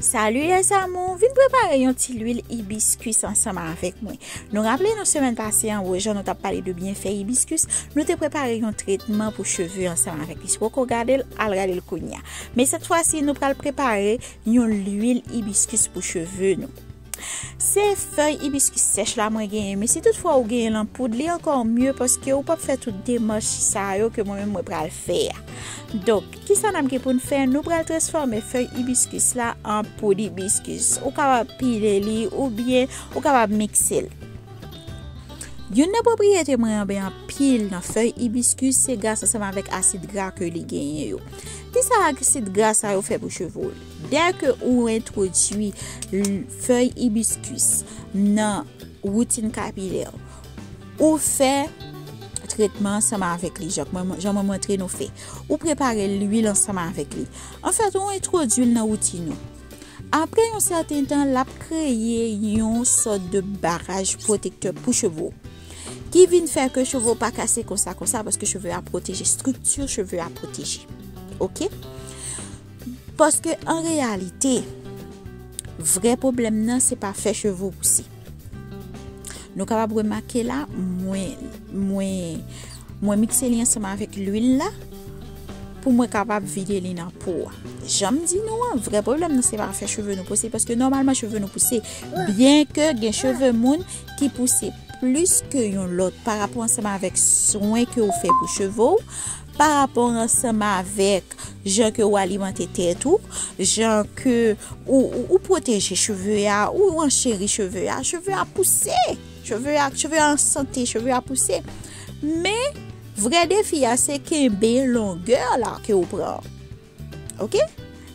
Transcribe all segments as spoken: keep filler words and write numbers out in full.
Salut les amours, vin prepare yon ti lwil ibiskis ansanm avèk mwen. Nou raple nou semèn pase an, jan nou t ap pale de byenfè ibiskis, nou te prepare yon tretman pou cheve ansanm avèk li. Si w poko gade l, al gade l kounye a. Men sèt fwa si, nou pral prepare yon lwil ibiskis pou cheve nou. Se fèy ibiskis sèch la mwen genyen, men si toutfwa ou genyen l an poud, li ankò mye paske ou p ap fè tout demach sa yo ke mwen menm mwen pral fè a. Donk, kisa n ap gen pou n fè? Nou pral transfòme fèy ibiskis la an poud ibiskis. Ou kapab pile li oubyen ou kapab mikse l. Youn nan pwopriyete mwen renmen anpil nan fèy ibiskis se gras ansanm avèk asid gra ke li genyen yo. Kisa asid gra sa yo fè pou cheve w? Dèke ou entwodui l-, fèy ibiskis nan woutin kapilè, ou fè tretman ansanm avèk li, jan mwen, jan mwen montre nou fè. Ou prepare lwil ansanm avèk li. Anfèt, ou entwodui l nan woutin ou. Apre yon sèten tan, l ap kreye yon sòt de baraj pwotektè pou cheve w, ki vin fè ke cheve w pa kase konsa konsa, paske cheve a pwoteje, estrikti cheve a pwoteje. Oke? Paske an reyalite, vrè pwoblèm nan, se pa fè cheve w pouse. Nou kapab remake la, mwen, mwen, mwen mikse li ansanm avèk lwil la pou mwen kapab vide li nan po a. Jan m di nou an, vrè pwoblèm nan se pa fè cheve nou pouse, paske nòmalman cheve nou pouse, byen ke gen cheve moun ki pouse plis ke yon lòt pa rapò ansanm avèk swen ke ou fè pou cheve w, pa rapò ansanm avèk jan ke ou alimante tèt ou, jan ke ou, ou, ou pwoteje cheve a, ou ancheri cheve a, cheve a pouse. Cheve a, cheve a an sante, cheve a pouse. Men, vrè defi a, se kenbe longè la ke ou pran. Oke?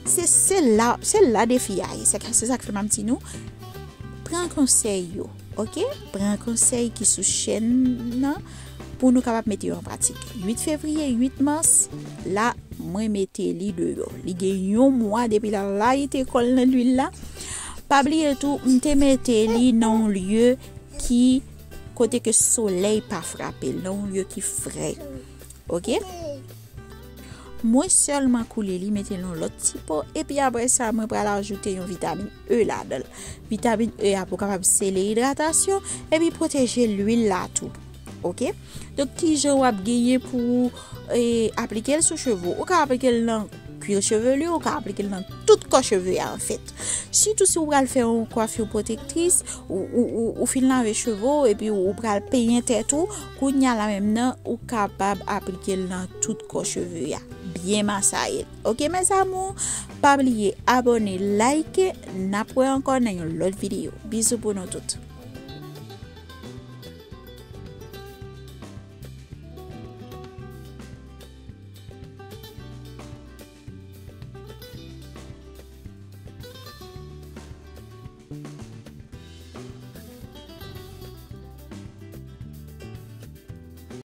Se, se la, se la defi a ye. Se, se sa k fè m ap di nou, pran konsèy yo. Oke? Pran konsèy ki sou chèn nan pou nou kapab mete yo an pratik. Uit fevriye, uit mas, la, mwen mete li deyò. Li gen yon mwa depi l al layite kò l nan lwil la. Pa bliye tou, m te mete li nan yon lye ki, kote ke solèy pa frape l, nan yon lye ki fre. Oke? Mwen sèlman koule li, mete l nan lòt ti po, epi apre sa, mwen pral ajoute yon vitamin E ladan l. Vitamin E a pou kapab sele idratasyon, epi pwoteje lwil la tou. Oke? Donk, kijan w ap genyen pou, e, aplike l sou cheve w? Ou ka aplike l nan kwir chevelu, ou ka aplike l nan tout kò cheve a, anfèt. Sitou si w pral fè yon kwafi pwotektris, ou, ou, ou, ou fin lave cheve w, epi ou pral penyen tèt ou, kounye a la menm nan, ou kapab aplike l nan tout kò cheve a. Byen masaye l. Oke, mes amours? Pa bliye abòne, like, n ap wè ankò nan yon lòt videyo. Bizou pou nou tout.